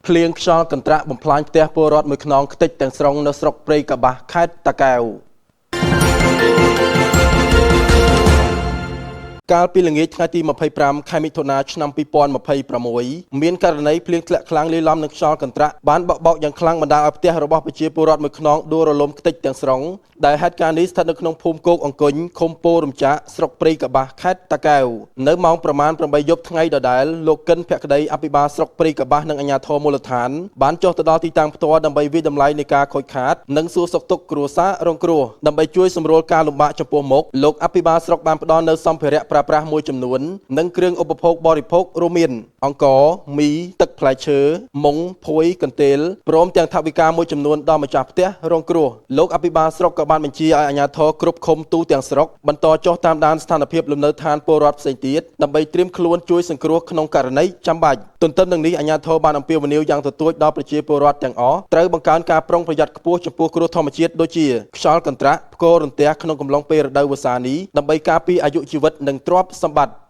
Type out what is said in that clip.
ភ្លៀងខ្យល់កន្ត្រាក់បំផ្លាញផ្ទះពលរដ្ឋមួយខ្នងខ្ទេចទាំងស្រុងនៅស្រុកព្រៃកប្បាសខេត្តតាកែវ។ កាលពីល្ងាចថ្ងៃទី25ខែមិថុនាឆ្នាំ2026មានករណីភ្លៀងធ្លាក់ខ្លាំងលាយឡំនឹងខ្យល់កន្ត្រាក់បានបក់បោកយ៉ាងខ្លាំងបណ្ដាលឲ្យផ្ទះរបស់ប្រជាពលរដ្ឋមួយខ្នងដួលរលំខ្ទេចទាំងស្រុងដែលហេតុការណ៍នេះស្ថិតនៅក្នុងភូមិគោកអង្គញឃុំពោរំចាកស្រុកព្រៃកប្បាសខេត្តតាកែវ។ នៅម៉ោងប្រមាណ8យប់ថ្ងៃដដែលលោកកិនភក្តីអភិបាលស្រុកព្រៃកប្បាសនិងអាជ្ញាធរមូលដ្ឋានបានចុះទៅដល់ទីតាំងផ្ទាល់ដើម្បីវាយតម្លៃនៃការខូចខាតនិងសួរសុខទុក្ខគ្រួសាររងគ្រោះដើម្បីជួយសម្រួលការលំបាកចំពោះមុខ។ លោកអភិបាលស្រុកបានផ្ដល់នូវសម្ភារៈប្រើប្រាស់មួយចំនួននិងគ្រឿងឧបភោគបរិភោគរួមមានអង្ករមីទឹកផ្លែឈើមុងភួយកន្ទេលព្រមទាំងថវិកាមួយចំនួនដល់ម្ចាស់ផ្ទះរងគ្រោះ។ លោកអភិបាលស្រុកក៏បានបញ្ជាឲ្យអាជ្ញាធរគ្រប់ឃុំទូទាំងស្រុកបន្តចុះតាមដានស្ថានភាពលំនៅឋានពលរដ្ឋផ្សេងទៀតដើម្បីត្រៀមខ្លួនជួយសង្គ្រោះក្នុងករណីចាំបាច់។ ទន្ទឹមនឹងនេះអាជ្ញាធរបានអំពាវនាវយ៉ាងទទូចដល់ប្រជាពលរដ្ឋទាំងអស់ត្រូវបង្កើនការប្រុងប្រយ័ត្នខ្ពស់ចំពោះគ្រោះធម្មជាតិដូចជាខ្យល់កន្ត្រាក់ផ្គររន្ទះក្នុងកំឡុងពេលរដូវវស្សានេះដើម្បីការពារអាយុជីវិតនិងទ្រព្យសម្បត្តិ។